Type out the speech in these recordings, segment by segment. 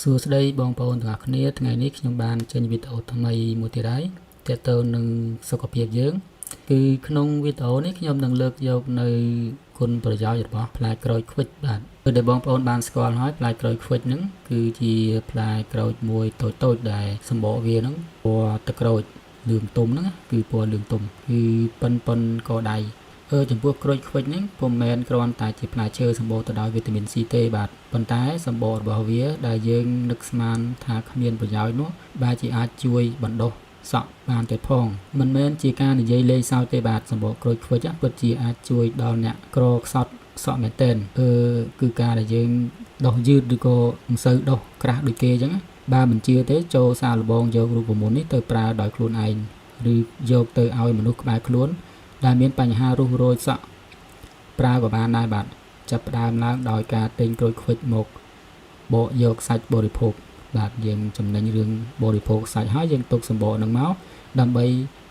សួស្តីបងប្អូនទាំងអស់គ្នាថ្ងៃនេះខ្ញុំបានចេញវីដេអូថ្មីមួយទៀតហើយទាក់ទងនឹងសុខភាពយើងគឺក្នុងវីដេអូនេះខ្ញុំនឹងលើកយកនៅគុណប្រយោជន៍របស់ផ្លែក្រូចឃ្វិចបាទគឺដែលបងប្អូនបានស្គាល់ហើយផ្លែក្រូចឃ្វិចហ្នឹងគឺជាផ្លែក្រូចមួយតូចៗដែលសម្បកវាហ្នឹងពណ៌ទឹកក្រូចលឿងទុំហ្នឹងគឺពណ៌លឿងទុំគឺប៉ុនប៉ុនកដៃចំពោះក្រូចឃ្វិចហ្នឹងពុំមែនគ្រាន់តែជាផ្លែឈើសម្បូរទៅដោយវីតាមីន C ទេបាទប៉ុន្តែសម្បករបស់វាដែលយើងនឹកស្មានថាគ្មានប្រយោជន៍នោះបែរជាអាចជួយបណ្ដុះសក់បានទៀតផងមិនមែនជាការនិយាយលេងសើចទេបាទសម្បកក្រូចឃ្វិចពិតជាអាចជួយដល់អ្នកក្រខ្សត់សក់មែនទែនគឺការដែលយើងដុះយឺតឬក៏មិនសូវដុះក្រាស់ដូចគេអញ្ចឹងបើមិនជឿទេចូលសាកល្បងយករូបមន្តនេះទៅប្រើដោយខ្លួនឯងឬយកទៅឲ្យមនុស្សក្បែរខ្លួនដែលមានបញ្ហារុះរោចសក់ប្រើក៏បានដែរបាទចាប់ផ្ដើមឡើងដោយការទិញក្រូចឃ្វិចមកបកយកសាច់បរិភោគបាទយើងចំណេញរឿងបរិភោគសាច់ហើយយើងទុកសម្បកនឹងមកដើម្បី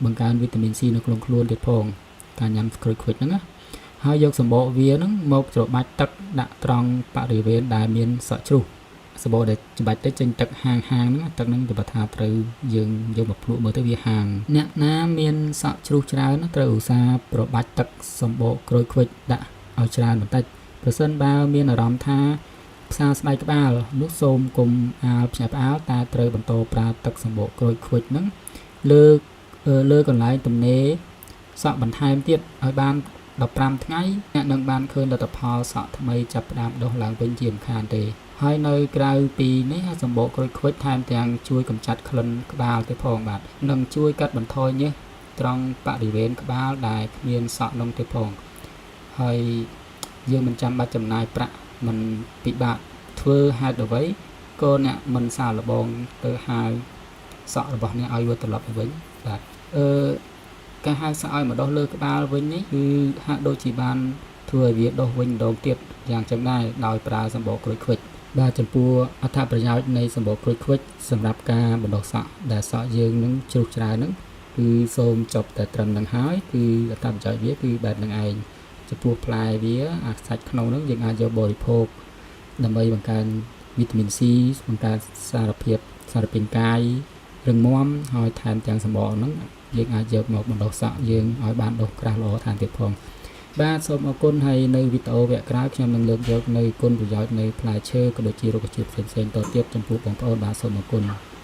បង្កើនវីតាមីន C នៅក្នុងខ្លួនទៀតផងការញ៉ាំក្រូចឃ្វិចហ្នឹងណាហើយយកសម្បកវាហ្នឹងមកច្របាច់ទឹកដាក់ត្រង់បរិវេណដែលមានសក់ជ្រុះសម្បកដែលច្បាច់ទៅចេញទឹកហាងហាងហ្នឹងទឹកហ្នឹងទៅថាត្រូវយើងយកមកភ្លក់មើលទៅវាហាងអ្នកណាមានសក់ជ្រុះច្រើនត្រូវឧស្សាហ៍ប្របាច់ទឹកសម្បកក្រូចឃ្វិចដាក់ឲ្យច្រើនបន្តិចប្រសិនបើមានអារម្មណ៍ថាផ្សារស្បែកក្បាលនោះសូមគុំអាលភ្ញាក់ផ្អើលតែត្រូវបន្តប្រើទឹកសម្បកក្រូចឃ្វិចហ្នឹងលើលើកន្លែងទំនេរសក់បន្ថែមទៀតឲ្យបាន15ថ្ងៃអ្នកនឹងបានឃើញលទ្ធផលសក់ថ្មីចាប់ផ្ដើមដុះឡើងវិញជាមិនខានទេហើយនៅក្រៅពីនេះសម្បកក្រូចឃ្វិចថែមទាំងជួយកម្ចាត់ក្លិនក្បាលទៅផងបាទនិងជួយកាត់បន្ថយញើសត្រង់បរិវេណក្បាលដែលគ្មានសក់នោះទេផងហើយយើងមិនចាំបាច់ចំណាយប្រាក់មិនពិបាកធ្វើហេតុអ្វីក៏អ្នកមិនសាកល្បងទៅហៅសក់របស់អ្នកឲ្យវិលត្រឡប់ទៅវិញបាទអឺការហៅសក់ឲ្យមកដុះលើក្បាលវិញនេះគឺហាក់ដូចជាបានធ្វើឲ្យវាដុះវិញម្ដងទៀតយ៉ាងចឹងដែរដោយប្រើសម្បកក្រូចឃ្វិចបាទចំពោះអត្ថប្រយោជន៍នៃសម្បកក្រូចឃ្វិចសម្រាប់ការបណ្ដុះសក់ដែលសក់យើងនឹងជ្រុះច្រើននឹងគឺសូមចប់តែត្រឹមនឹងហើយគឺអត្ថប្រយោជន៍វាគឺបែបនឹងឯងចំពោះផ្លែវាអាសាច់ក្នុងនឹងយើងអាចយកបរិភោគដើម្បីបង្កើនវីតាមីន C បង្កើនសារភាពសារពាង្គកាយរឹងមាំហើយថែមទាំងសម្បកហ្នឹងយើងអាចយកមកបណ្ដុះសក់យើងឲ្យបានដុះក្រាស់ល្អថែមទៀតផងបាទសូមអរគុណហើយនៅវីដេអូវគ្គក្រោយខ្ញុំនឹងលើកយកនៅគុណប្រយោជន៍នៃផ្លែឈើក៏ដូចជារុក្ខជាតិផ្សេងៗតទៀតចំពោះបងប្អូនបាទសូមអរគុណ។